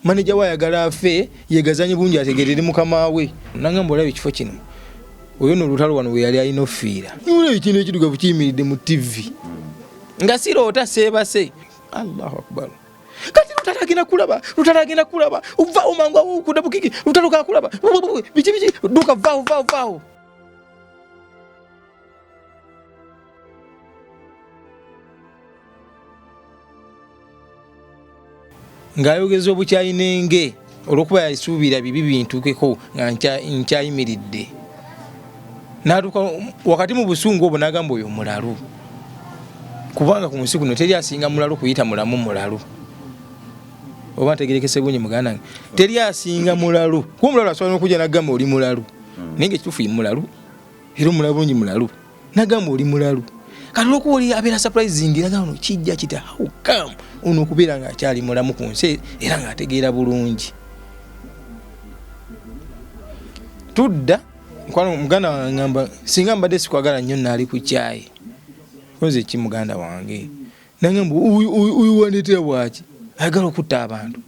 Maneja we ayagala afe yegazanye bulungi ategerere mukama we. Nangamba olaba ekifo kino, oyo no olutalo wano we yali alina ofiira. Olaba ekintu ekidugavu kiyimiridde mu TV nga siroota seebase. Allahu akbar. Kati Lutalo agenda kulaba, Lutalo agenda kulaba, vaawo mangu awo okudda bukiki, Lutalo kakulaba, biki biki, dduka vaawo vaawo vaawo. Ng'ayogeza obukyayi n'enge olw'okuba yasuubira bibi bintuukeko nga nkyayimiridde, n'atuuka wakati mu busungu obwo n'agamba oyo mulalu, kubanga ku nsi kuno teri asinga mulalu kuyita mulamu mulalu. Oba ntegerekese bulungi muganda wange, teri asinga mulalu, kuba omulalu asobola n'okujja n'agamba oli mulalu, naye nga ekituufu ye mulalu, era omulalu bulungi mulalu. Nagamba oli mulalu. Kati olwokuba oli abeera surprising, nagamba ono kijja kita, how come ono okubeera ng'akyali mulamu ku nsi era ng'ategeera bulungi. Tudda mukwano, muganda wange ngamba singa mbadde sikwagala nnyo naali ku kyayi, nze ki muganda wange. Nagamba uyu wandeetera bwaki ayagala okutta abantu,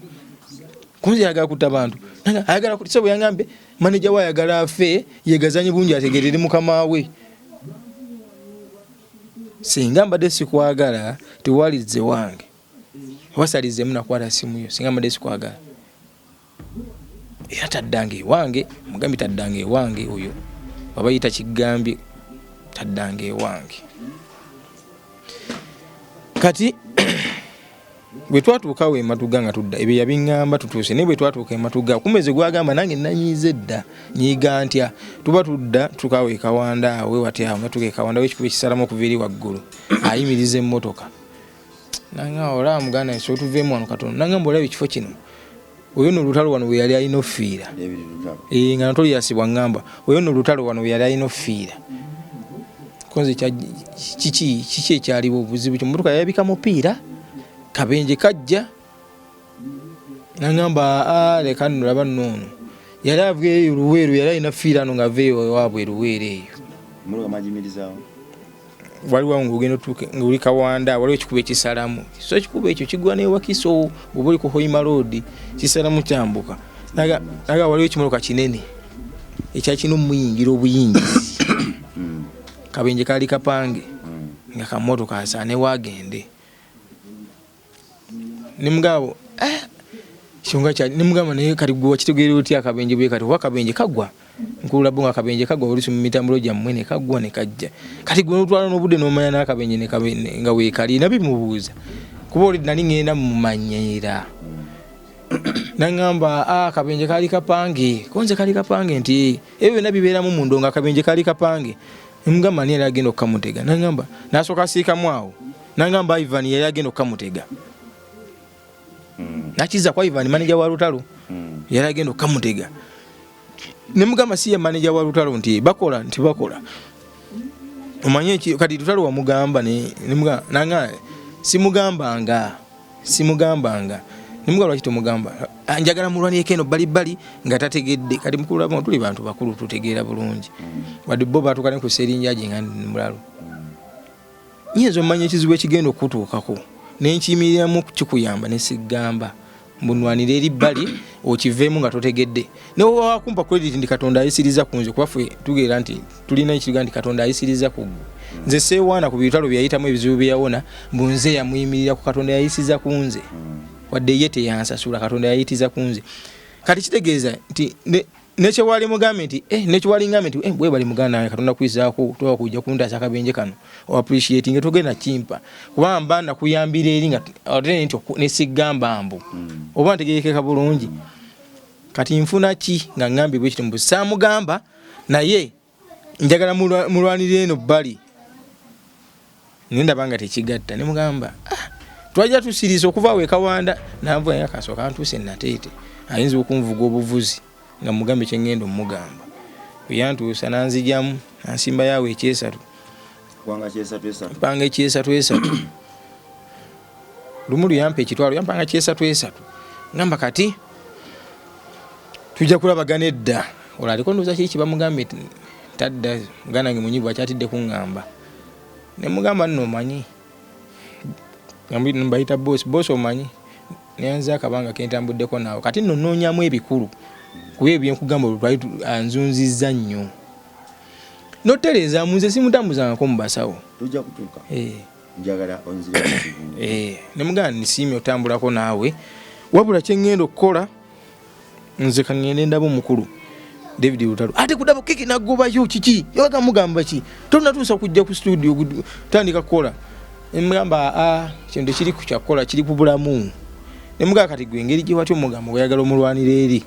kunze ayagala kutta abantu, ayagala kutta. Bwe yangambye maneja we ayagala afe yegazanye bulungi ategerere mukama we. Singa mbadde sikwagala tewalizze wange, wasalizemu nakwata simu yo. Singa mbadde sikwagala era taddanga ewange, mugambi taddanga ewange, oyo waba yita kigambye taddanga ewange. Kati bwe twatuukawo ematuga nga tudda, ebyo yabiŋŋamba tutuuse, naye bwe twatuuka ematuga kumeze gwagamba nange nanyiize dda, nyiiga ntya, tuba tudda tukawo ekawanda awe wati awo nga tuka ekawanda wekikuba ekisalamu okuva eri waggulu, ayimiriza emmotoka nanga olaba muganda nsi otuveemu wano katono, nangamba olaba ekifo kino, oyo no olutalo wano we yali alina ofiira, nga Notorious bwaŋŋamba oyo no olutalo wano we yali alina ofiira. Konze kiki kiki ekyaliwo obuzibu ki, mmotoka yayabika mupiira, kabenje kajja, nangamba leka nno laba nno ono yali ava eyo Luweero, yali alina fiira ano ng'ava eyo ewaabwe Luweero eyo. Waliwo ng'ogenda otuuka ng'oli Kawanda, waliwo ekikubo ekisalamu, so ekikubo ekyo kigwa ne Wakiso oba oli ku Hoima Road, kisalamu kyambuka. Naga waliwo ekimotoka kinene ekyakina omuyingira obuyingizi, kabenje kaali kapange nga kamotoka asaane wagende. Nemugamba kyonga kyali, nemugamba naye kati gwe wakitegeera otya akabenje bwe kati, oba akabenje kagwa nkulula bo nga akabenje kagwa oluusi mu mitambulo gyammwe ne kagwa ne kajja, kati gwe notwala n'obudde n'omanya n'akabenje nga weekali. Nabimubuuza kuba oli nali ŋŋenda mumanyira, nangamba akabenje kaali kapange, konze kaali kapange nti ebyo byonna bibeeramu mu ndongo, akabenje kaali kapange. Nemugamba ani yali agenda okukamutega, nangamba nasooka asiikamu awo, nangamba Ivan yali agenda okukamutega. Nakiza kwa Ivan manager wa Lutalo, yali agenda okukamutega. Nemugamba si ye manager wa Lutalo nti bakola, nti bakola omanye kati Lutalo wamugamba nemugamba nanga simugambanga, simugambanga. Nemugamba lwaki tomugamba, njagala mulwanireko eno bbali bbali nga tategedde. Kati mukulu laba tuli bantu bakulu tutegeera bulungi, wadde bo batuuka ne ku Serinjaji nga mulalu. Nyinza omanya ekizibu ekigenda okukutuukako nenkiyimiriramu kikuyamba nesigamba mbunwanira eri bbali okiveemu nga totegedde. Newoba wakumpa credit nti Katonda ayisiriza ku nze, kuba ffe tugeera nti tulina ekiga nti Katonda ayisiriza ku ggwe. Nze seewaana ku bitalo byeyayitamu ebizibu byeyawona, mbu nze yamuyimirira ku Katonda yayisiza ku nze, wadde ye teyansasula, Katonda yayitiza ku nze. Kati kitegeeza nti nekyewali mugambe nti nekyewali ngambe nti bwebali muganda wange Katonda kwizaako toba kujja kuntaasa akabenje kano o appreciate nga togenda kimpa, kuba mba nakuyambira eri nga ate nti nesigamba mbu oba ntegerekeka bulungi. Kati nfuna ki nga ngambye bwe kiti mbu saamugamba, naye njagala mulwanire eno bbali, naye ndaba nga tekigatta. Ne mugamba twajja tusiriisa okuva awo e Kawanda, nanvuga naye akasooka ntuuse Nateete, ayinza okunvuga obuvuzi nga mugambe kye ŋŋenda omugamba. Bwe yantuusa n'anzijamu ansimba yaawo ekyesatu, mpanga ekyesatu esatu, lumu luyampa ekitwalo, yampanga kyesatu esatu, ngamba kati tujja kulabagana edda. Olwo aliko ndowooza kiri kye bamugambye tadda, muganda wange munyiivu akyatidde kuŋŋamba. Ne mugamba nno omanyi, mbayita boss, boss omanyi Neyanza akabanga kentambuddeko naawe. Kati nno nnoonyamu ebikulu kuba ebyo byenkugamba olwo twali anzunzizza nnyo. Notereezaamu nze simutambuzangako mu basawo. Tujja kutuuka. Njagala onzire mu kibuuzo. Ne mugamba nsiimye otambulako naawe, wabula kye ŋŋenda okukola nze ka ŋŋende ndabe omukulu David Lutalo. Ate kudabo kiki nagobayo kiki? Yabaga mugamba ki? Tonatuusa kujja ku studio tandika kukola. Ne mugamba a kintu kiri ku kyakukola kiri ku bulamu. Ne mugamba kati gwe engeri gye watya omugamba oyagala omulwanira eri.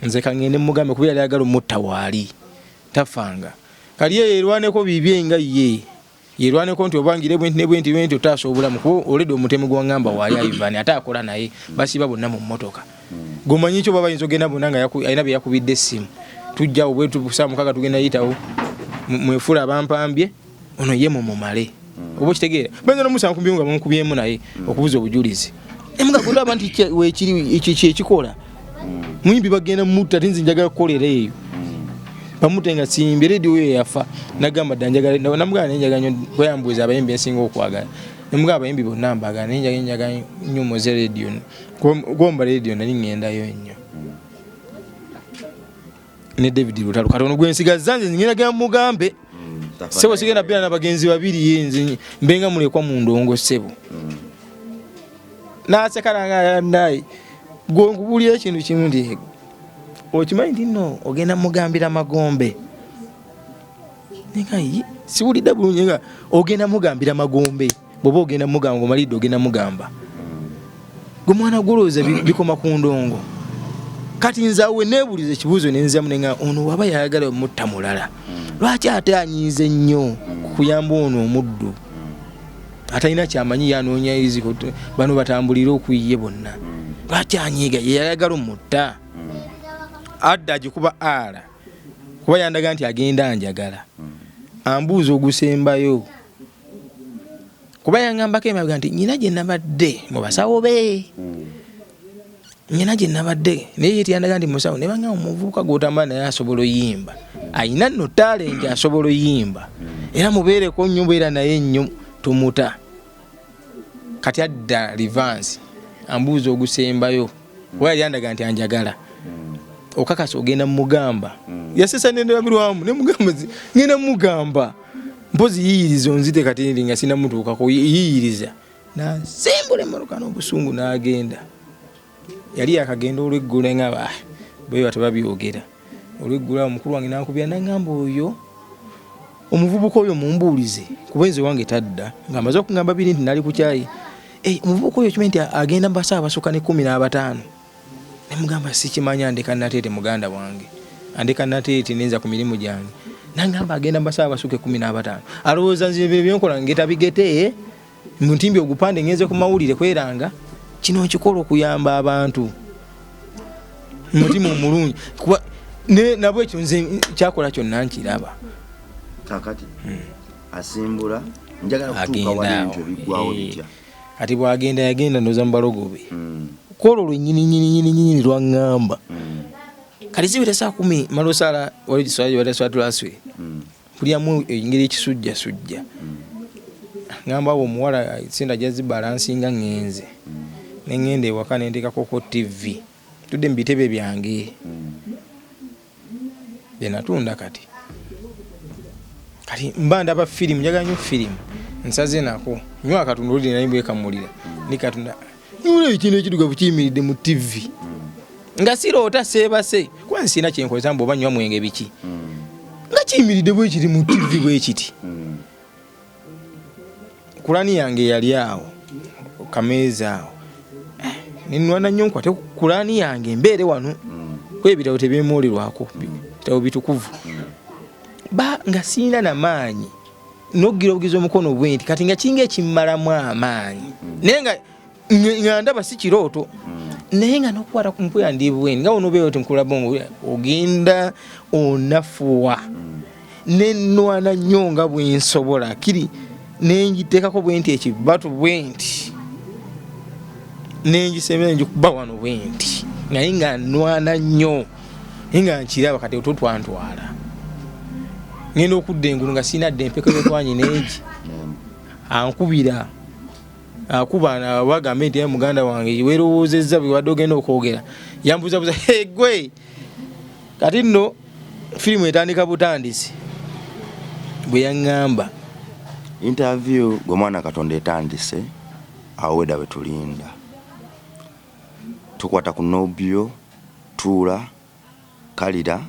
Nze ka ŋŋende mugambe kuba yali ayagala omutta waali. Tafanga. Kali ye yerwaneko bibye nga ye. Yerwaneko nti obangire bwenti ne bwenti bwenti otaasa obulamu kuba oledi omutemu gwangamba waali Ivan ate akola naye basiba bonna mu mmotoka. Gomanyi kyo baba bayinza ogenda bonna nga alina bye yakubidde essimu. Tujjawo bwe tusa mukaga tugenda yitawo mwefula abampambye ono ye mumumale. Oba okitegeera bayinza nomusanga ku nga bamukubyemu naye okubuza obujulizi. Emuga kulaba nti weekiri ekyo kyekikola. Muyimbi bagenda mutta ate nze njagala kukolera eyo. Bamute nga simbi radio oyo yafa nagamba dda njagala namugamba naye njagala nnyo kweyambuuza abayimbi ensinga okwagala nemugamba abayimbi bonna mbagala naye njagala njagala nnyo moze radio gomba radio nali ŋŋendayo nnyo ne David Lutalo katono gwe nsigazza nze ngenda genda mugambe ssebo sigenda beera n'abagenzi babiri ye nze mbenga mulekwa mu ndongo ssebo naseka nanga naye gwe nkubuulira ekintu kimu nti okimanyi nti nno ogenda mugambira magombe nga siwulidde bulungi nga ogenda mugambira magombe bw'oba ogenda mugamba ng'omalidde ogenda mugamba gwe mwana gwolowooza bikoma ku ndongo. Kati nze awo neebuuliza ekibuuzo ne nziramu ne nga ono waba yayagala mutta mulala lwaki ate anyiize nnyo ku kuyamba ono omuddu atalina kyamanyi yanoonya eziko bano batambulire okuyiye bonna lwaki anyiiga ye yayagala omutta adda agikuba ala kuba yandaga nti agenda anjagala ambuuza ogusembayo kuba yangambako emabega nti nyina gye nabadde mu basawo be nyina gye nabadde naye ye tiyandaga nti musawo ne bangamba omuvubuka gw'otambula naye asobola oyimba ayina nno talenti asobola oyimba era mubeereko nnyo beera naye nnyo tumuta. Kati adda reverse ambuuza ogusembayo kuba yali andaga nti anjagala okakasa ogenda mugamba yasesa nendabirwamu nemugamba ngenda mugamba mpozi yiyiriza onzite kati ndi nga sinamutuukako yiyiriza nasimbula emmotoka n'obusungu n'agenda. Yali yakagenda olweggulo nga ba bwe batyo babyogera olweggulo awo mukulu wange n'ankubira n'aŋŋamba oyo omuvubuka oyo mumbuulize kuba nze wange tadda ng'amaze okungamba biri nti nali ku kyayi. Omuvubuka oyo okimanyi nti agenda mu basawo abasukka ne 15 ne mugamba sikimanya ndeka Nateete muganda wange andeka Nateete nenza ku mirimu gyange n'aŋŋamba agenda mu basawo abasukka 15 alowooza nze ebyo byenkola ngeta bigete ntimbi ogupande ngenze ku mawulire kweranga kino nkikola okuyamba abantu mutima omulungi kuba nabwe ekyo nze kyakola kyonna nkiraba. Kakati asimbula njagala kutuuka wali ebintu ebiggwawo bitya? Kati bw'agenda yagenda ndoza mu balogo be kwolwo lwennyini nyini nyini nyini lwaŋŋamba kati zibira saa 10 mala osaala waliwo kiswala gye bayita swalatul asiri mpuliramu engeri ekisujjasujja ŋŋamba awo omuwala sente ajja zibalansinga ŋŋenze ne ŋŋenda ewaka ne nteekako ko TV tudde mu bitebe byange bye natunda kati kati mba ndaba firimu njagala nnyo firimu nsaze nako nywa akatunda olidde naye bwekamulira ne katunda nyula ekintu ekidugavu kiyimiridde mu TV nga siroota seebase kuba nsiina kyenkozesa mbu oba nywa mwenge biki nga kiyimiridde bwe kiri mu TV bwe kiti. Kulani yange yali awo kameeza awo nenwana nnyo nkwate kulani yange mbeere wano kuba ebitabo tebyemuulirwako bitabo bitukuvu ba nga sirina na maanyi n'okugira obugizi omukono bwe nti kati nga kiringa ekimmalamu amaanyi naye nga ndaba si kirooto naye nga n'okukwata ku mpuya ndi bweni nga wonobeera oti nkula bongo ogenda onafuwa nenwana nnyo nga bwe nsobola kiri nengiteekako bwe nti ekibatu bwe nti nengisembera ngikuba wano bwe nti naye nga nwana nnyo naye nga nkiraba kati otwo twantwala ngenda okudda engulu nga sirina dda empeka yotwanyi neegi ankubira Akuba wagambe nti muganda wange weerowoozezza bwe wadde ogenda okwogera. Yambuuzabuuza gwe. Kati nno firimu etandika butandisi bwe yaŋŋamba. Interview gwe mwana Katonda etandise awo weda we tulinda. Tukwata ku nobyo, tuula, kalira,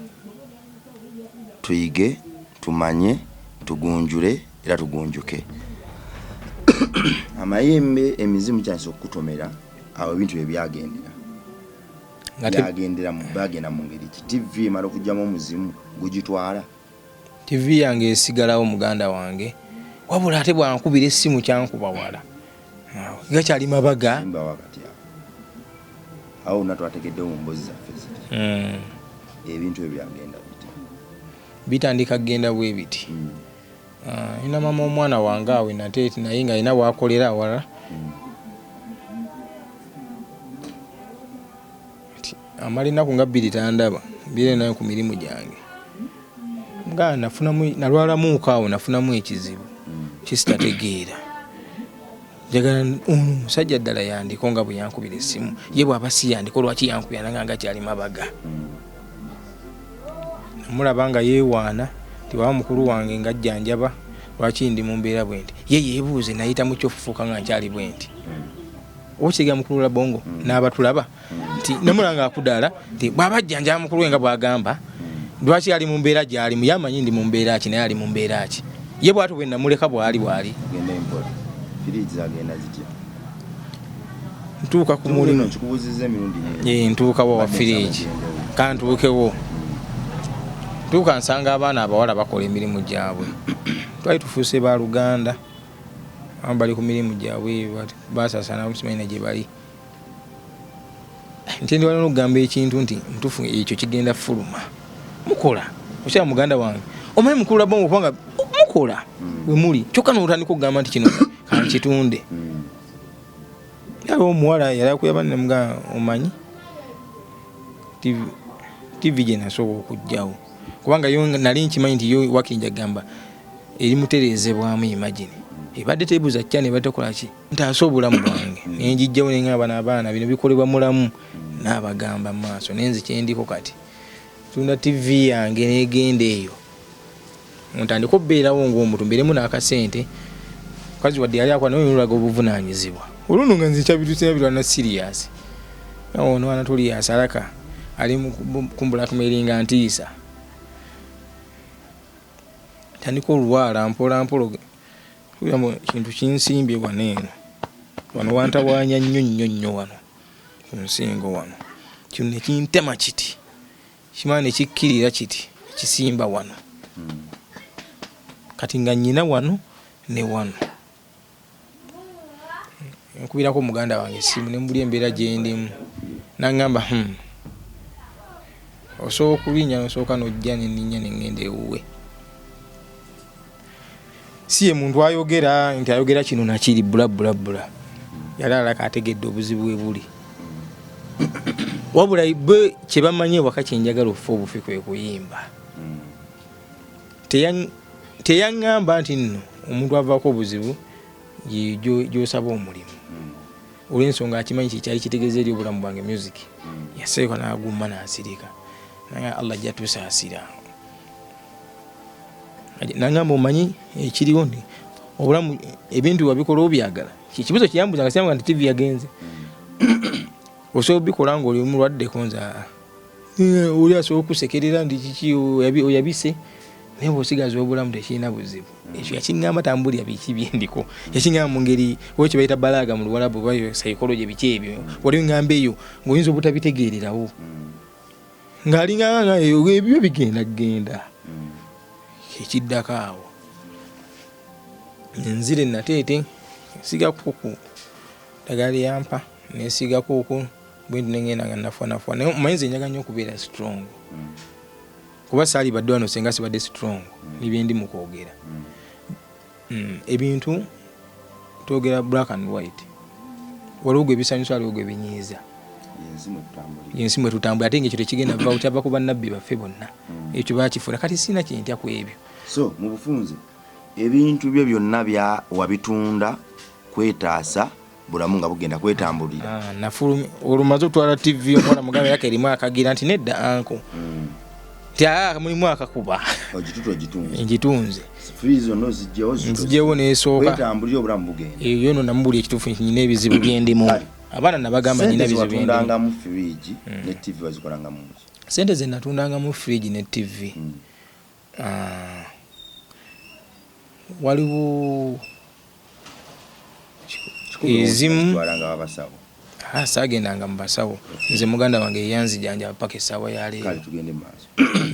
tuyige, tumanye, tugunjule era tugunjuke. Amayembe emizimu kyandise okukutomera awo ebintu bye byagendera. Byagendera mu bagenda mu ngeri ki? TV emala okugyamu omuzimu gugitwala. TV yange esigalawo muganda wange, wabula ate bwankubira essimu kyankuba wala. Gakyali mabaga. Simba wakati awo. Awo wonna twategeddewo mu mboozi zaffe ziri. Ebintu ebyo byagenda bitya? Bitandika kugenda bwe biti. Nina maama omwana wange awo Nateete naye nga alina w'akolera awalala. Amala ennaku nga bbiri tandaba, mbeera naye ku mirimu gyange. Nga nafunamu, nalwalamuuko awo nafunamu ekizibu kisitategeera. Njagala ono omusajja ddala yandiko nga bwe yankubira essimu. Ye bw'aba si yandiko lwaki yankubira nange nga kyali mabaga. Namulaba nga yeewaana nti bw'aba mukulu wange nga ajjanjaba lwaki ndi mu mbeera bwe nti. Ye yeebuuze nayita mu kyofufuuka nga nkyali bwe nti. Oba okitegera mukulu Labongo n'abatulaba nti namulaba nga akudaala nti bw'aba ajjanjaba mukulu we nga bw'agamba lwaki ali mu mbeera gy'alimu, ye amanyi ndi mu mbeera ki naye ali mu mbeera ki. Ye bw'atyo bwe namuleka bw'ali bw'ali. Genda empola. Firiigi zagenda zitya? Ntuuka ku mulimu. Nkikubuuzizza emirundi mingi. Ntuukawo wa firiigi. Kantuukewo. Ntuuka nsanga abaana abawala bakola emirimu gyabwe. Twali tufuuse ba luganda. Abamu bali ku mirimu gyabwe baasaasaana simanyi na gye bali. Nti ndi waliwo n'okugamba ekintu nti mutuufu ekyo kigenda fuluma. Mukola. Okyala muganda wange. Omanyi mukulu Labongo kubanga mukola we muli. Kyokka n'otandika okugamba nti kino kankitunde. Yaliwo omuwala yali akuyaba ne mugamba omanyi TV gye nasooka okuggyawo. Kubanga yo nali nkimanyi nti yo wakinja gamba eri mutereezebwamu imagine. Ebadde tebuuza channel ebadde tekola ki? Ntaasa obulamu bwange. Ne ngijjawo ne ngamba bano abaana bino bikolebwa mulamu. N'abagamba mu maaso naye nze kye ndiko kati. Tunda TV yange n'egenda eyo. Ntandika okubeerawo ng'omuntu mbeeremu n'akasente. Mukazi wadde yali akola naye olulaga obuvunaanyizibwa. Olwo nno nga nze nkyabituuse birwana serious. Ono Anatoli asalaka ali mu ku blackmailing ntiisa. Tandika olwala mpola mpola. Kintu kinsimbye wano eno. Wano wantawaanya nnyo nnyo nnyo wano ku nsingo wano. Kino ne kintema kiti. Kimala ne kikkirira kiti kisimba wano. Kati nga nnyina wano ne wano. Nkubirako muganda wange essimu ne mubulya embeera gye ndimu. N'aŋŋamba osobola okulinnya n'osooka n'ojja ne nninnya ne ŋŋenda ewuwe. Si ye muntu ayogera nti ayogera kino nakiri bula bula bula. Yali alaka ategedde obuzibu bwe buli. Wabula bwe kye bamanyi ewaka kye njagala okufa obufi kwe kuyimba. Teyaŋŋamba nti nno omuntu avaako obuzibu gy'osaba omulimu. Olw'ensonga akimanyi kye kyali kitegeeza eri obulamu bwange music. Yaseeka n'agumma n'asirika. Naye Allah ajja tusaasira. Nangamba omanyi ekiriwo nti obulamu ebintu wabikola obyagala. Ekibuuzo kye yambuuza nga siyamba nti TV yagenze. Osobola obikola ng'oli mulwaddeko nze oli asobola okusekerera nti kiki oyabise naye bw'osigaza obulamu tekirina buzibu. Ekyo yakiŋŋamba tambulira biki bye ndiko. Yakiŋŋamba mu ngeri oba kye bayita balaaga mu Luwalabu oba psychology biki ebyo. Wali ŋŋamba eyo ng'oyinza obutabitegeererawo. Ng'alinga nga ebyo bigenda genda. Ekiddako awo. Nzire Nateete nsigako ku ddagala lye yampa ne nsiigako okwo bwe nti ne ŋŋenda nga nafuanafuana naye omanyi nze njagala nnyo okubeera strong. Kuba saalibadde wano singa sibadde strong ne bye ndi mu kwogera. Ebintu twogera black and white. Waliwo gwe bisanyusa waliwo gwe binyiiza. Ensi mwe tutambulira ate ng'ekyo tekigenda vaawo kyava ku bannabbi baffe bonna. Ekyo baakifuula kati sirina kye ntya ku ebyo. So mu bufunze ebintu byo byonna bya wabitunda kwetaasa. Bulamu nga bugenda kwetambulira. Ah, nafulumya olumaze otwala TV, omwana mugambe yake erimu akagira nti nedda anko, nti aa mulimu akakuba. Ogituta ogitunze. Ngitunze. Free zonna ozijjewo. Nzijjewo n'esooka. Kwetambulira, obulamu bugenda. Eyo no namubuli ekituufu nti nyina ebizibu byendimu. Kale. Abaana nabagamba nyina Sente ebizibu byendimu. zewatundangamu fridge ne TV wazikolangamu ki? Sente ze natundangamu fridge ne TV, ah, waliwo ezimu Twalanga abasawo? Ah, saagendanga mu basawo. Nze muganda wange yeyanzijanjaba paka essaawa ya Kale, leero. tugende mu maaso.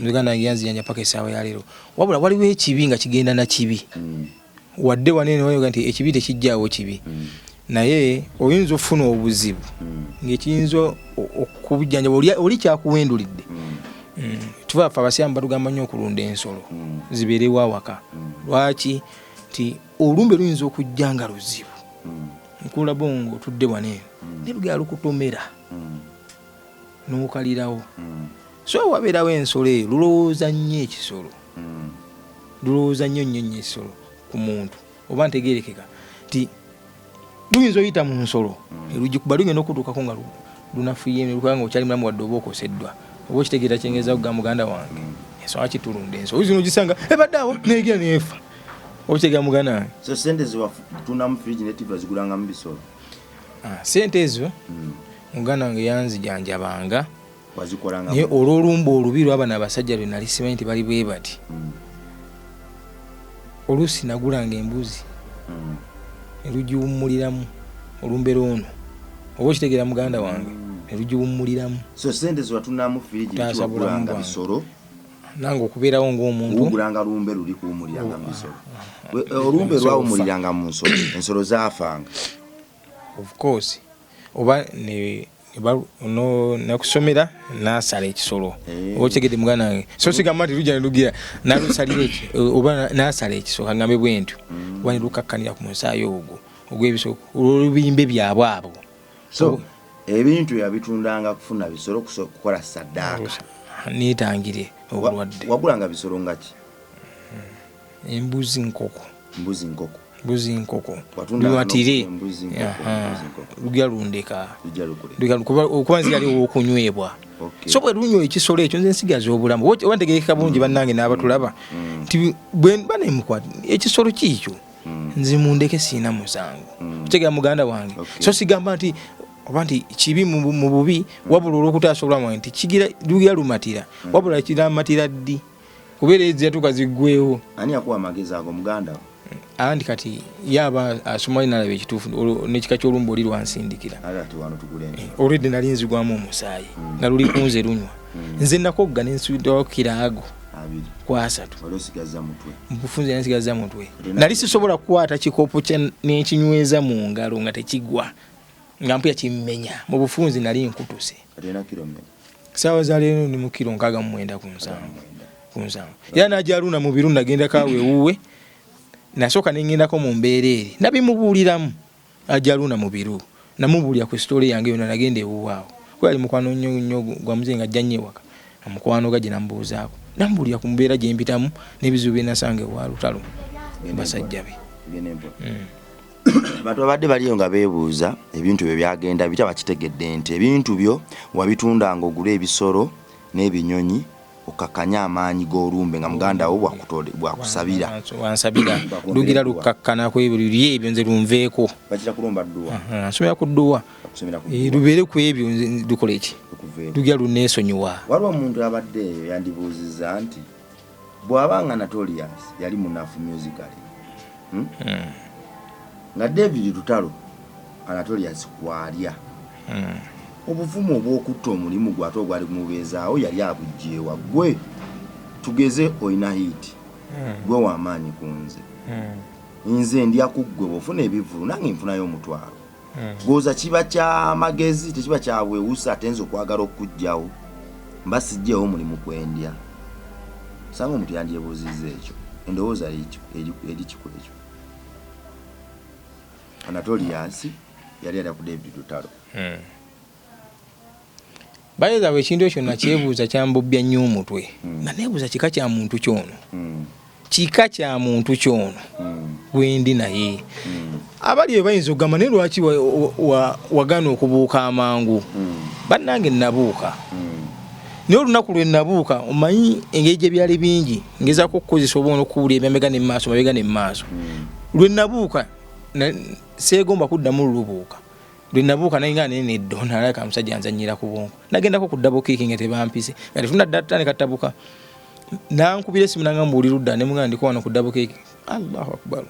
Muganda wange yanzijanja paka essaawa ya leero. Wabula waliwo ekibi nga kigenda na kibi. Wadde wanene wayoga nti ekibi tekijjaawo kibi, naye oyinza okufuna obuzibu ng'ekiyinza okubujjanjaba oli kyakuwendulidde. Tuva ffe abasiraamu batugamba nnyo okulunda ensolo zibeerewo awaka. Lwaki? Nti olumbe luyinza okujja nga luzibu, nkula bongo otudde waneeno ne lugera lukutomera n'okalirawo. So wabeerawo ensolo eyo, lulowooza nnyo ekisolo, lulowooza nnyo nnyo nnyo ekisolo ku muntu. Oba ntegerekeka nti luyinza oyita mu nsolo erugikuba, lugenda okutuukako nga lunafuye nga okyali mulamu wadde oba okoseddwa. Oba okitegeera kyengeza kugamba, muganda wange? Ensonga kitulunda ensolo zino gisanga ebadde awo negira neefa. Oba okitegeera, muganda wange? So sente zewatundamu fridge ne TV wazigulangamu bisolo? Ah, sente ezo muganda wange yanzijanjabanga. Wazikolanga? Naye olw'olumba olubi lwabano abasajja lwe nali simanyi nti bali bwe bati, oluusi nagulanga embuzi ne lugiwummuliramu olumbe lwono. Oba okitegeera, muganda wange? Ne lugiwummuliramu. So sente zewatundamu fridge Kutaasa bulamu wagulanga bwange. bisolo? Nange okubeerawo ng'omuntu. Wugulanga lumbe luli kuwumuliranga mu bisolo. Olumbe lwawumuliranga mu nsolo, ensolo zaafanga? Of course, oba nakusomera nasala ekisolo. Oba okitegedde, muganda wange? So sigamba nti lujja nelugira nalusalira eki oba nasala ekisolo, kagambe bwe ntyo, oba ne lukakkanira ku musaayi ogwo ogw'ebisolo olw'olubimbe byabwe abo. So ebintu yabitundanga kufuna bisolo kukola saddaaka? Neetangire obulwadde. Wagulanga bisolo nga ki? Embuzi, nkoko. Mbuzi, nkoko. Mbuzi, nkoko. Watundanga Lumatire. Embuzi, nkoko, embuzi, nkoko. Lujja lundeka. Lujja lukuleka. Lujja okuba nzi yali owokunywebwa. So bwe lunywa ekisolo ekyo, nze nsigaza obulamu. Oba ntegekeka bulungi, bannange n'abatulaba, nti bwe mba nemukwata ekisolo kiikyo, nze mundeke, siina musango. Otegera, muganda wange? Okay. So sigamba nti oba nti kibi mu bubi, wabula olwokutaasa obulamu wange nti kigira lugira lumatira. Wabula kiramatira ddi? Kubeera eziyatuka ziggwewo. Ani yakuwa amagezi ago, muganda wo? Anti kati yaba asoma nalaba ekituufu n'ekika ky'olumba oli lwansindikira. Ate ati wano tugula ensolo. Olwedde nali nzigwamu omusaayi nga luli kunze lunywa. Nze nakogga nensudawo kiraago 20. Kwasatu. Wali osigazza mutwe. Mubufunze nasigaza mutwe. Nali sisobola kukwata kikopo nenkinyweza mu ngalo nga tekigwa, nga mpuya kimmenya. Mu bufunzi nali nkutuse. Kati olina kiro mmeka? Saawa za leero ndi mu kiro 69 ku 70. 9. Ku 70. Era najaluna mu biru nagendako awo ewuwe, nasooka nengendako mu mbeera eri nabimubuuliramu. Ajaluna mu biru namubuulira ku story yange yonna. Nagenda ewuwe awo kuba yali mukwano nnyo nnyo gwa muzeeyi nga ajja nnyo ewaka, mukwano ga gye namubuuzaako, namubuulira ku mbeera gye mpitamu n'ebizibu bye nasanga ewa Lutalo basajja be. Tugende mpola. Abantu babadde baliyo nga beebuuza ebintu byo byagenda bitya. Bakitegedde nti ebintu byo wabitundanga ogule ebisolo n'ebinyonyi okakkanye amaanyi g'olumbe nga muganda wo bwakusabira. Wansabira. Bakwongere Lugira edduwa. lukkakkana ku ebyo liri ebyo nze lunveeko. Bakira kulomba dduwa? Nsomera ku dduwa. Bakusomera ku Eh, dduwa. Lubeere ku ebyo nze lukola eki? Okuveeko. Lugira luneesonyiwa. Waliwo omuntu abadde eyo yandibuuzizza nti bw'aba nga Notorious yali munafu musically, Nga David Lutalo Anatolius kwalya, obuvumu obw'okutta omulimu gwe ate ogwali gumubeezaawo yali abuggyeewa? Gwe tugeze olina hit, gwe w'amaanyi ku nze, nze ndya ku ggwe, bw'ofuna ebivvulu nange nfunayo 500. Goza kiba kyamagezi, tekiba kyabwewusa ate nze okwagala okuggyawo mba sijjeewo omulimu kwendya? Osanga omuntu yandyebuuzizza ekyo. Endowooza eri kiku ekyo, Anatolius yali alya ku David Lutalo. Bayeza bwe ekintu ekyo nakyebuuza, kyambubbya nnyo omutwe, nga neebuuza kika kya muntu kyono. Kika kya muntu kyono gwendi naye. Abali eyo bayinza okugamba, naye lwaki wagaana okubuuka amangu? Bannange, nabuuka, naye olunaku lwe nabuuka, omanyi engeri gye byali bingi, ngezaako okukozesa oba okuwulira ebyamega ne maaso, mabega ne maaso. Lwe nabuuka seegomba kuddamu lulubuuka. Lwe nabuuka naye nga nene neddo nalabika omusajja nzanyira ku bwongo. Nagendako ku double kick nga tebampise, nga tetunadda tutandika tabuka, nankubira esimu nanga mbuuli ludda, ne mugamba ndiko wano ku double kick. Allahu akbar!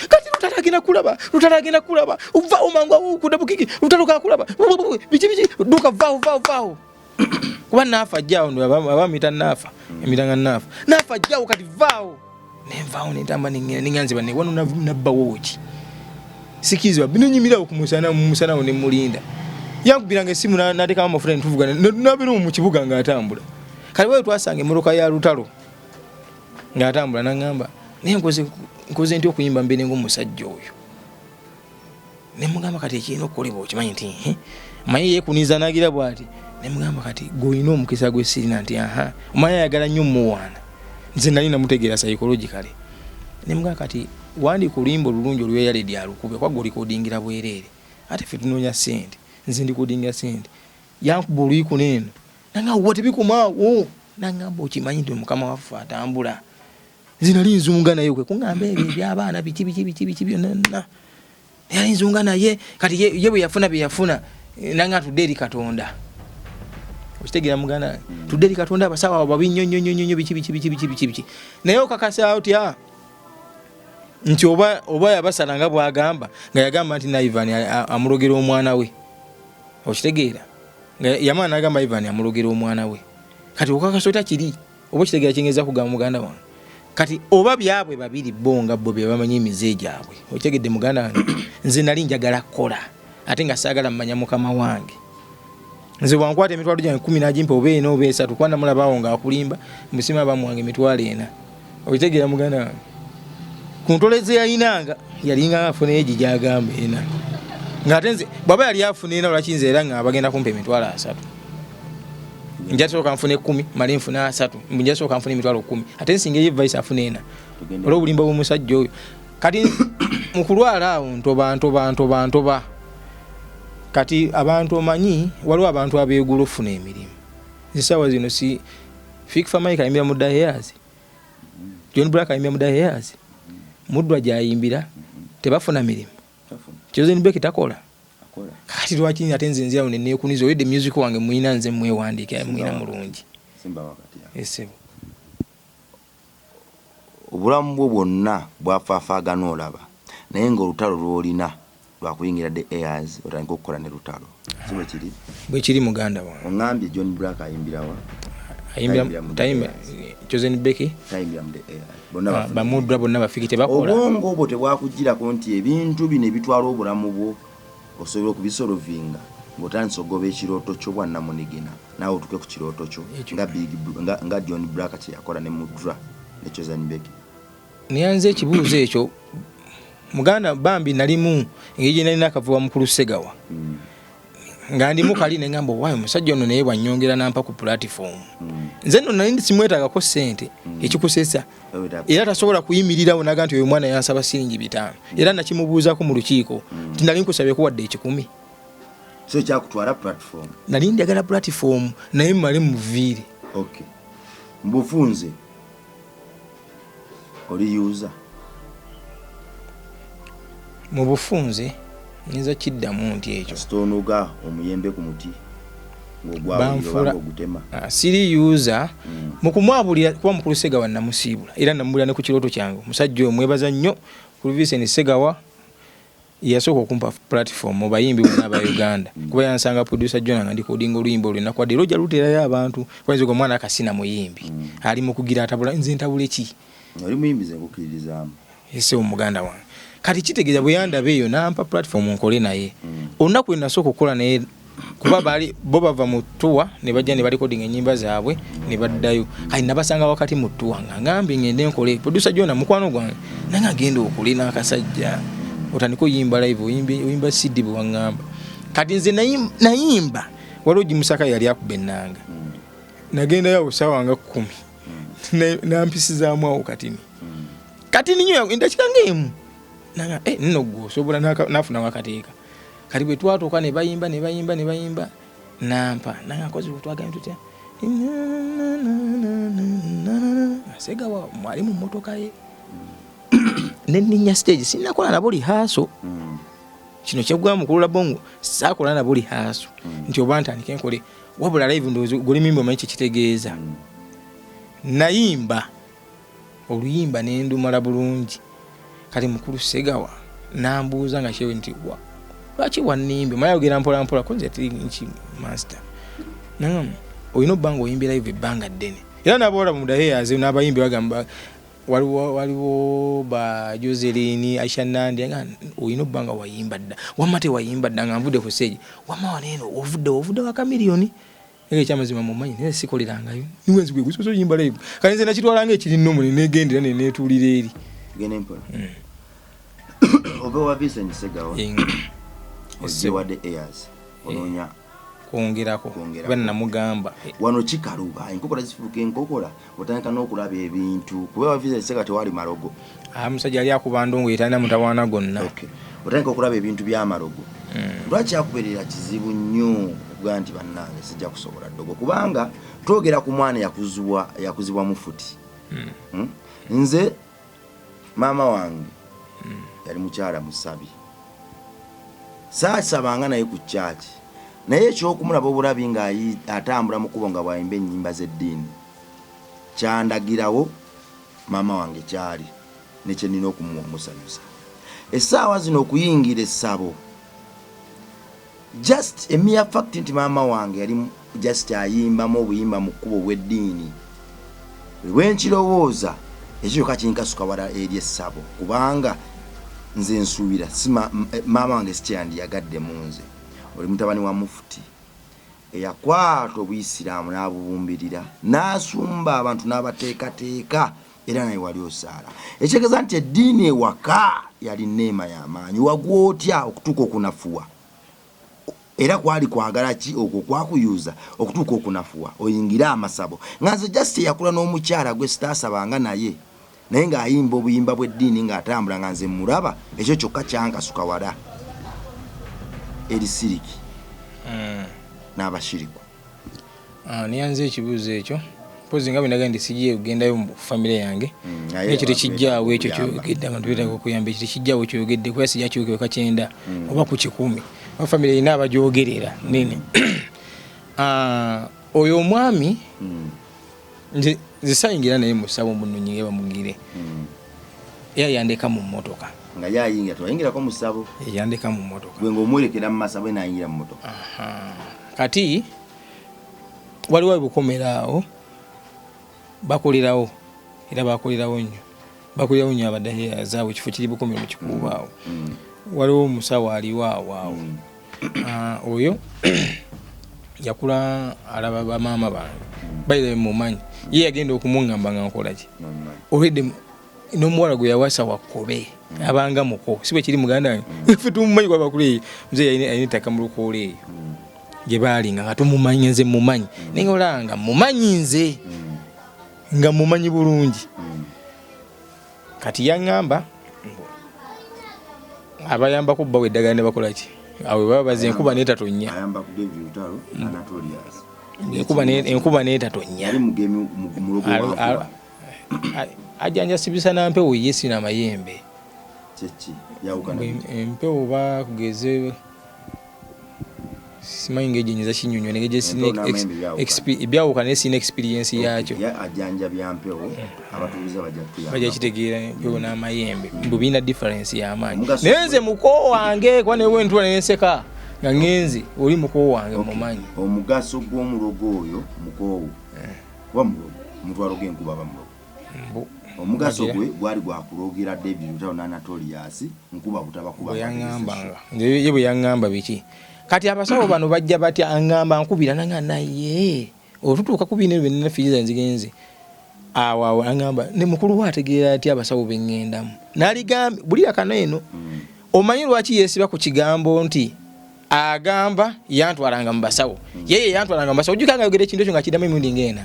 Kati Lutalo agenda kulaba, Lutalo agenda kulaba, vaawo mangu awo ku double kick, Lutalo kakulaba biki biki, duka, vaawo, vaawo, vaawo, kuba naafa ajjaawo. Abamuyita naafa emiranga, naafa, naafa ajjaawo, kati vaawo. Nenvaawo nentamba nengenda nenganze banne wano nabbawo ki sikirizibwa binenyumirawo ku musana, mu musana awo nemulinda. Yankubiranga esimu, nateekamu amafuta netuvugana, nabeera mu kibuga ng'atambula. Kale bwe twasanga emmotoka ya Lutalo ng'atambula, naŋŋamba, naye nkoze nti okuyimba mbeere ng'omusajja oyo? Nemugamba, kati ekirina okukolebwa okimanyi nti manyi yeekuniza nagira bw'ati. Nemugamba, kati gweolina omukisa gwe sirina, nti aha, omanyi ayagala nnyo muwaana. Nze nali namutegeera psychologically. Nemugamba, kati wandiika oluyimba olulungi olweyaledi alukube kwagga olikodingira bwereere, ate ffe tunoonya ssente, nze ndikodingira ssente. Yankuba oluyiku neeno nanga wa tebikomaawo, nangamba, okimanyi nti mukama waffe atambula? Nze nali nzunga naye kwe kuŋŋamba ebyo ebyabaana biki biki biki biki byonna, yali nzunga naye. Kati ye bwe yafuna bye yafuna, nanga tudde eri Katonda. Okitegeera muganda wange? Tudde eri Katonda, abasawo abo babi nnyo nnyo nnyo nnyo, biki biki biki biki biki biki. Naye okakasa otya nti oba yabasala nga bw'agamba, nga yagamba nti na Ivan amulogera omwana we? Okitegeera? Nga yamala n'agamba Ivan amulogera omwana we. Kati okakasa otya kiri? Oba okitegeera kingeza kugamba muganda wange? Kati oba byabwe babiri bo nga bo bye bamanyi emize gyabwe. Okitegedde muganda wange? Nze nali njagala kukola, ate nga saagala mmanya mukama wange. Nze bwankwata emitwalo gyange 10 nagimpa, oba ena oba esatu, kuba namulabaawo ng'akulimba musima bamuwange emitwalo 4. Okitegeera muganda wange? Ku ntole ze yalinanga, yalinga afuna egi gyagamba ena, ng'ate nze bw'aba yali afuna ena, lwaki nze era nga bagenda kumpa emitwalo 30? Nja sooka nfuna 10, male nfuna 30. Nja sooka nfuna emitwalo 10, ate nsinga eyo vice afuna ena, olw'obulimba bw'omusajja oyo. Kati mu kulwala awo ntoba, ntoba, ntoba, ntoba. Kati abantu, omanyi waliwo abantu abeegula okufuna emirimu. Essaawa zino si Fik Fameica ayimbira mu Daheas, John Black ayimbira mu Daheas, Muddwa gyayimbira, tebafuna mirimu? Chosen Becky takola? Kati lwaki ate nze nzirawo neneekuniza? Oyedde music wange muyina, nze mwewandiike, muyina mulungi. Esebo. Obulamu bwo bwonna bwafaafaagana olaba, naye ng'olutalo lw'olina lwakuyingira The Airs, otandika okukola ne Lutalo, si bwe kiri? Bwe kiri muganda wange. Oŋŋambye John Black ayimbirawa? Ayimbira Chosen Becky. Tayimbira mu The Airs? Bonna bafuna. Bamuddwa bonna bafiki tebakola. Obwongo obwo tebwakugirako nti ebintu bino ebitwala obulamu bwo osobola okubisolovinga ng'otandise okugoba ekirooto kyo bwannamunigina, naawe otuuke ku kirooto kyo nga Big nga John Black kye yakola ne Mudra ne Chosen Becky? Neyanze ekibuuzo ekyo muganda. Bambi nalimu engeri gye nalina akavuba mukulu Segawa, nga ndimu kali neŋamba, owaayo omusajja ono naye bwanyongera nampa ku platform. Nze nno nali simwetagako ssente, ekikusesa era tasobola kuyimirirawo naga nti oyo mwana yansaba siringi 500. Era nakimubuuzaako mu lukiiko nti nali nkusabye kuwadde 100. So kyakutwala platform. Nali njagala platform naye mmale muviire. Okay, mbufunze oli user. Mu bufunze nyinza kiddamu nti ekyo. Kasita omuyembe ku muti Banfula ng'ogutema. Ah, siri user mu kumwabulira, kuba mukulu Segawa namusiibula era namubulira ne ku kirooto kyange. Omusajja oyo mwebaza nnyo ku Vincent Segawa, yasooka okumpa platform mu bayimbi bonna aba Uganda, kuba yansanga producer Jona nga ndikodinga oluyimba olwo enakwadde, era ojja luteerayo abantu kuba nze omwana akasina muyimbi ali mu kugira atabula, nze ntabule ki? Oli muyimbi, ze nkukkiririzaamu. Ese omuganda wange, kati kitegeeza bwe yandaba eyo nampa platform nkole naye. Olunaku lwe nasooka okukola naye, kuba baali bo bava mu tour ne bajja ne barekodinga ennyimba zaabwe ne baddayo. Kati nabasanga wakati mu tour nga ngambye ngende nkole producer Jona mukwano gwange, nange agenda okole n'akasajja otandike oyimba live, oyimba CD bwe waŋŋamba. Kati nze nayimba, waliwo Gimusaka yali akuba ennanga, nagendayo awo saawa nga 10, nampisizaamu awo katini. Kati ninyo endakika ng'emu nanga nno gwe osobola nafuna wakateeka. Kati bwe twatuuka ne bayimba ne bayimba ne bayimba, nampa nanga nkozi twagambye tutya, Segawa mwali mu mmotoka ye nenninya stage, sinnakola nabo rehearsal. Kino kyeggwa mukulula bongo, saakola nabo rehearsal nti oba ntandike nkole, wabula live ndowooza gulimimba omanyi kyekitegeeza. Nayimba oluyimba nendumala bulungi. Kati mukulu Segawa nambuuza nga kyewe nti lwaki wannimbe, maye ayogera mpola mpola ko nze tiri nki master, nagamba olina obba nga oyimbye live ebbanga ddene, era n'abawala mu daheyaze n'abayimbi bagamba waliwo ba Joseline, Aisha Nandi, nga olina obba nga wayimba dda, wamma tewayimba dda nga nvudde ku stage, wamma waneeno ovudde wa Chameleone. Naye ekyamazima mumanyi naye sikolerangayo, niwe nzigwe gusoose oyimba live. Kale nze nakitwalanga ekiri nnomu nenegendera neneetuulira eri. Tugende mpola. Ove wa Vincent Segawa, ojje wa The Airs, onoonya kwongerako. Kwongerako. Kuba namugamba Wano kikaluba, enkokola zifuuka enkokola, otandika n'okulaba ebintu, kuba wa Vincent Segawa tewali malogo. Ah, musajja yali akuba ndongo, yetalina mutawaana gwonna. Okay. Otandika okulaba ebintu by'amalogo. Lwaki akubeerera kizibu nnyo okugaa nti bannange sijja kusobola ddogo, kubanga twogera ku mwana yakuzibwa mufuti? Nze maama wange yali mukyala musabi, saasabanga naye ku kyaki, naye ekyokumulaba obulabi ng'atambula mu kkubo nga bw'ayimba ennyimba z'eddiini kyandagirawo maama wange kyali ne kye nnina okumuwa omusanyusa. Essaawa zino okuyingira essabo, just a mere fact nti maama wange yali just ayimbamu obuyimba mu kkubo bw'eddiini, bwe nkirowooza ekyo kyokka kinkasuka wala eri essabo, kubanga nze nsuubira si maama wange si kyeyandiyagadde mu nze. Oli mutabani wa mufuti eyakwata obuyisiraamu n'abubumbirira n'asumba abantu n'abateekateeka, era naye wali osaala, ekitegeeza nti eddiini ewaka yali neema y'amaanyi. Wagwa otya okutuuka okunafuwa, era kwali kwagala ki okwo kwakuyuza okutuuka okunafuwa oyingire amasabo, nga nze just eyakula n'omukyala gwe sitaasabanga naye, naye ng'ayimba obuyimba bw'eddiini ng'atambula nga nze mulaba, ekyo kyokka kyankasuka wala eri siriki n'abashiriku? Ah, neyanze ekibuuzo ekyo, mpozi nga bwe nagambye nti sijja kugendayo mu famire yange. Naye ekyo tekijjaawo ekyo abantu kyoyogedde, abantu beetaaga okuyamba. Ekyo tekijjaawo kyoyogedde, kuba sijja kiwekeweka 90 oba ku 100, oba famire erina abagyogerera nene. Ah, oyo omwami nze sayingira naye musawo munonyinge bamugire, era yandeka mu mmotoka. Nga yayingira, tewayingirako musabo? Yandeka mu mmotoka. Gwe ng'omwerekera mu masabo, nayingira mu mmotoka. Aha. Kati waliwo ebukomera awo bakolerawo, era bakolerawo nnyo, bakolerawo nnyo abadaheyazaabwe, ekifo kiri Bukomero mu Kikuubo awo. Waliwo omusawo aliwo awo awo. Ah, oyo yakula alaba bamaama bange bayira mumanyi, ye yagenda okumuŋŋamba nga nkola ki olwedde n'omuwala gwe yawasa wakkobe abanga muko, si bwe kiri muganda wange? Ffe tumumanyi kuba bakulu eyo, muzeeyi alina ettaka mu lukoola eyo gye baalinga nga tumumanyi, nze mumanyi, naye nga olaba nga mumanyi, nze nga mumanyi bulungi. Kati yaŋŋamba mbu abayambako bbawa eddagala ne bakola ki awo baba baze enkuba neetatonnya. Ayamba ku David Lutalo Anatolius. Enkuba neetatonnya. Yali mugemi mulogo wankuba. Ajjanja sibisa na mpewo ye sina mayembe. Kyeki yawukana? Empewo bakugeze simanyi ngeri gyenyinza kinyonyola engeri gye sina Empewo n'amayembe byawukana. Byawukana, naye sina experience yakyo. Ye ajjanja bya mpewo, abatuuliza bajja kutuyamba. Bajja kitegeera empewo n'amayembe mbu birina difference y'amaanyi. Omugaso Naye nze muko wange, kuba newe ntula nenseka nga ngenze oli muko wange mumanyi. Omugaso gw'omulogo oyo mukoowu, kuba mulogo, omuntu aloga enkuba aba mulogo. Mbu Omugaso bagira. gwe gwali gwakulogera David Lutalo n'Anatolius nkuba butabakuba. Bwe yaŋŋambanga nze ye bwe yaŋŋamba biki, kati abasawo bano bajja batya, aŋŋamba nkubira nanga naye otutuuka ku bino ebyo byonna fiiza nzigenze awo awo, aŋŋamba ne mukulu we ategeera atya abasawo be ŋŋendamu, n'aligambye bulira kano eno. Omanyi lwaki yeesiba ku kigambo nti agamba yantwalanga mu basawo, ye yantwalanga mu basawo? Ojjukira nga ayogera ekintu ekyo nga kiddamu emirundi ng'ena.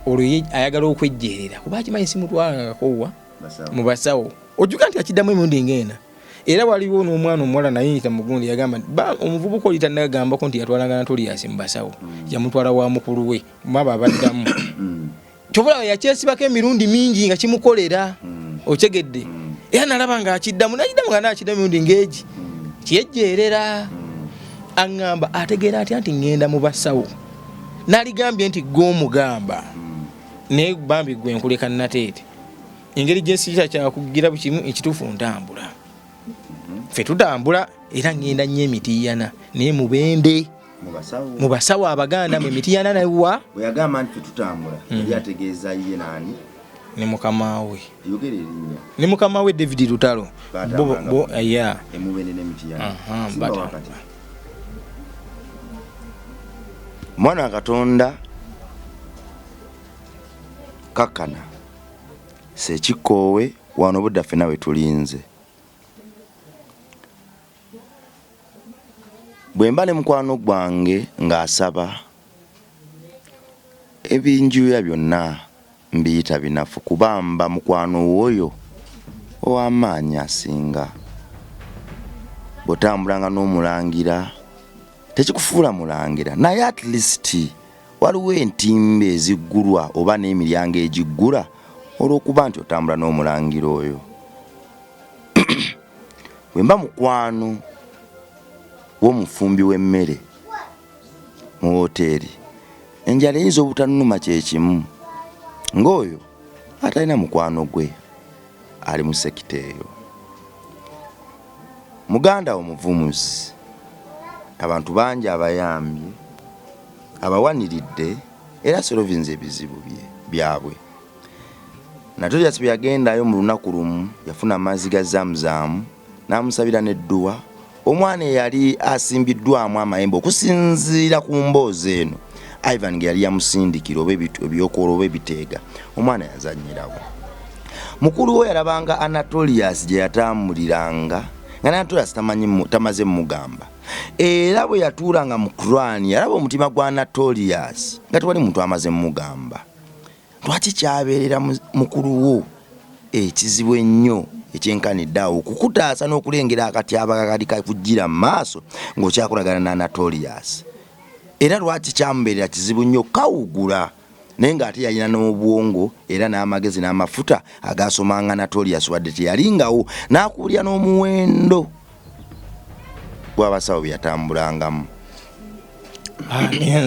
Olwo ye ayagala okwejjeerera kuba akimanyi simutwalanga kakowa. Mu basawo. Ojjuka nti akiddamu emirundi ng'ena. Era waliwo n'omwana omuwala naye yita mugundi yagamba nti omuvubuka oli tannagambako nti yatwalanga Anatolius mu basawo, yamutwala wa mukulu we mwabo abaddamu. Kyobulaba yakyesibako emirundi mingi nga kimukolera, okyegedde. Era nalaba ng'akiddamu nakiddamu nga nakiddamu emirundi ng'egi kyejjeerera. Aŋŋamba ategeera atya nti ŋŋenda mu basawo, naligambye nti gw'omugamba naye bambi gwe nkuleka nateete engeri gyensikya kyakugira bukimu ekituufu ntambula. Ffe tutambula era ŋŋenda nnyo emitiyana naye mubende mu basawo abaganda mu emitiyana nawa. Bwe yagamba nti tutambula yali ategeeza ye nani? Ne mukama we. Yogera erinnya. Ne mukama we David Lutalo. Bo ya emubende n'emitiyana. Mwana wa Katonda kakkana sekikoowe wano obudda ffenna we tulinze. Bwe mba ne mukwano gwange ng'asaba ebinjuya byonna mbiyita binafu kuba mba mukwano woyo ow'amaanyi asinga. Bw'otambulanga n'omulangira tekikufuula mulangira, naye at least waliwo entimbe eziggulwa oba n'emiryango egiggula olw'okuba nti otambula n'omulangira oyo. Bwe mba mukwano w'omufumbi w'emmere mu woteeri, enjala eyinza obutannuma kye kimu ng'oyo atalina mukwano gwe ali mu sector eyo. Muganda wo muvumuzi, abantu bangi abayambye, abawaniridde era solovinze ebizibu byabwe. Notorious bwe yagendayo mu lunaku lumu yafuna amazzi ga Zamzam n'amusabira n'edduwa. Omwana eyali asimbiddwamu amayembe okusinziira ku mboozi eno Ivan ge yali yamusindikira oba ebyokoolo oba ebiteega, omwana yazannyirawo. Mukulu we yalabanga Anatolius gye yatambuliranga nga Anatolius tamaze mugamba, era bwe yatuulanga mu Quran yalaba omutima gwa Anatolius nga tewali muntu amaze mugamba. Lwaki kyabeerera mukulu wo ekizibu ennyo ekyenkanidde awo okukutaasa n'okulengera akatyabaga kali kakujjira mu maaso ng'okyakolagana ne Anatolius? Era lwaki kyamubeerera kizibu nnyo kawugula naye ng'ate yalina n'obwongo era n'amagezi n'amafuta agasomanga Anatolius wadde teyalingawo, n'akuulira n'omuwendo gw'abasawo bye yatambulangamu?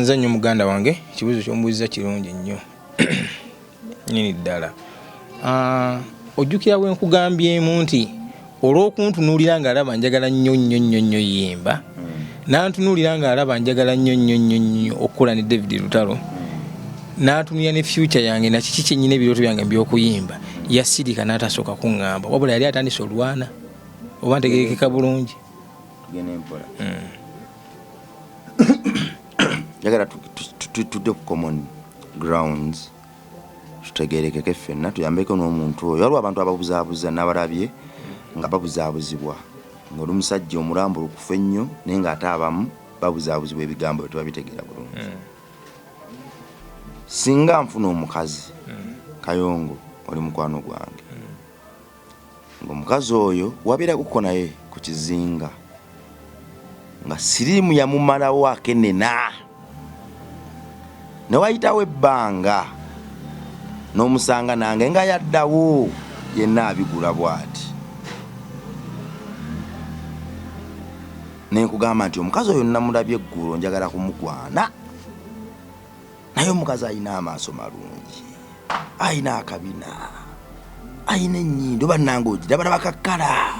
Nze nnyo muganda wange, ekibuuzo ky'ombuuzizza kirungi nnyo nnyini ddala. Ojjukira bwe nkugambyemu nti olw'okuntunuulira ng'alaba njagala nnyo nnyo nnyo nnyo yimba, n'antunuulira ng'alaba njagala nnyo nnyo nnyo nnyo okukola ne David Lutalo, n'antunuulira ne future yange na kiki kyennyini ebirooto byange by'okuyimba, yasirika n'atasooka kuŋŋamba, wabula yali atandise olwana. Oba ntegerekeka bulungi? Tugende mpola. Njagala tudde ku common grounds, tutegerekeke ffenna, tuyambeko n'omuntu oyo. Waliwo abantu ababuzaabuza n'abalabye nga babuzaabuzibwa ng'oli musajja omulambulukufu ennyo, naye ng'ate abamu babuzaabuzibwa ebigambo bye tebabitegeera bulungi. Singa nfuna omukazi, Kayongo oli mukwano gwange, ng'omukazi oyo wabeerakuko naye ku kizinga nga siriimu yamumalawo akenena, ne wayitawo ebbanga n'omusanga nange nga yaddawo yenna abigula bw'ati, ne nkugamba nti omukazi oyo namulabye eggulo njagala kumukwana, naye omukazi alina amaaso malungi, alina akabina, alina ennyindo, bannange ogiraba bakakkala.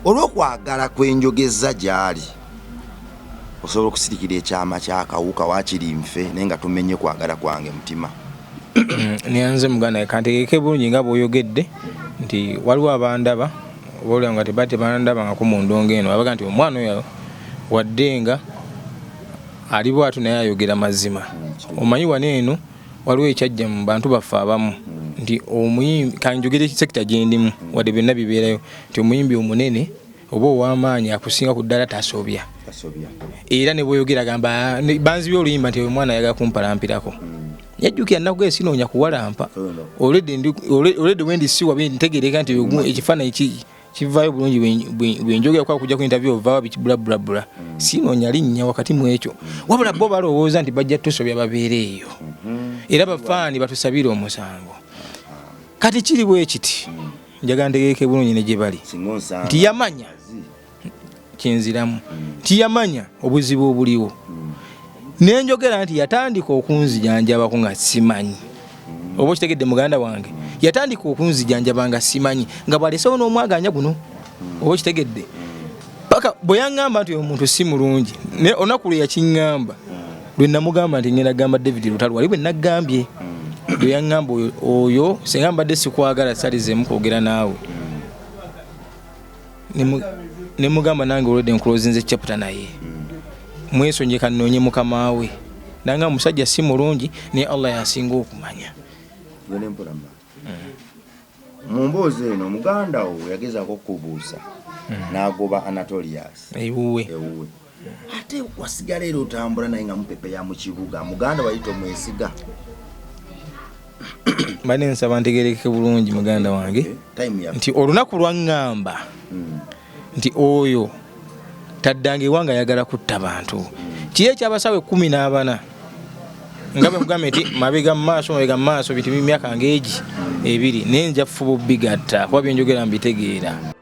Olw'okwagala kwenjogeza gy'ali osobola okusirikira ekyama ky'akawuka waakiri nfe, naye nga tumenye kwagala kwange mutima. Nyanze muganda, kantegeke bulungi nga bw'oyogedde nti waliwo abandaba oba nga tebandabangako mu ndongo eno, abaga nti omwana oyo wadde nga ali bw'atyo naye ayogera mazima. Omanyi wano eno waliwo ekyajja mu bantu baffe abamu nti omuyimbi, kanjogere sector gye ndimu wadde byonna bibeerayo, nti omuyimbi omunene oba ow'amaanyi akusinga ku ddala tasobya, era ne bw'oyogera gamba banzibye oluyimba nti omwana ayagala kumpalampirako. Yajjukira nnaku esinoonya kuwalampa. Already wendi siwa ntegereka nti ekifaananyi kivaayo bulungi bwe njogera kwa kujja ku interview ovaawo biki bula bula bula. Sinoonya linnya wakati mu ekyo. Wabula bo balowooza nti bajja tusobya babeere eyo. Era bafaani batusabire omusango. Kati kiri bwe kiti. Njagala ntegereke bulungi ne gye bali. Nti yamanya kyenziramu. Nti yamanya obuzibu obuliwo. Nenjogera nti yatandika okunzijanjabako nga simanyi. Oba okitegedde muganda wange. Yatandika okunzijanjaba nga simanyi nga bw'alesewo n'omwaganya guno. Oba okitegedde. Paka bwe yaŋŋamba nti oyo omuntu si mulungi, naye olunaku lwe yakiŋŋamba lwe namugamba nti ngenda gamba David Lutalo wali bwe naggambye lwe yaŋŋamba oyo singa mbadde sikwagala salizeemu kwogera naawe. Ne mugamba nange olwedde nkulozinze chapter naye. Mwesonye kannoonye mukama we. Nanga omusajja si mulungi naye Allah yasinga okumanya. Mu mboozi eno muganda wo yagezaako okukubuusa n'agoba Anatolius ewuwe. Ate wasigala era otambula naye nga mupepeya mu kibuga, muganda wali tomwesiga. Mbadde nsaba ntegerekeke bulungi muganda wange nti olunaku lwaŋŋamba nti oyo taddanga ewange ayagala kutta bantu. Kiri ekyabasawo 14 nga bwe mugambye nti mabega mu maaso biti myaka ng'egi ebiri naye nja kufuba obbigatta kuba byenjogera mbitegeera.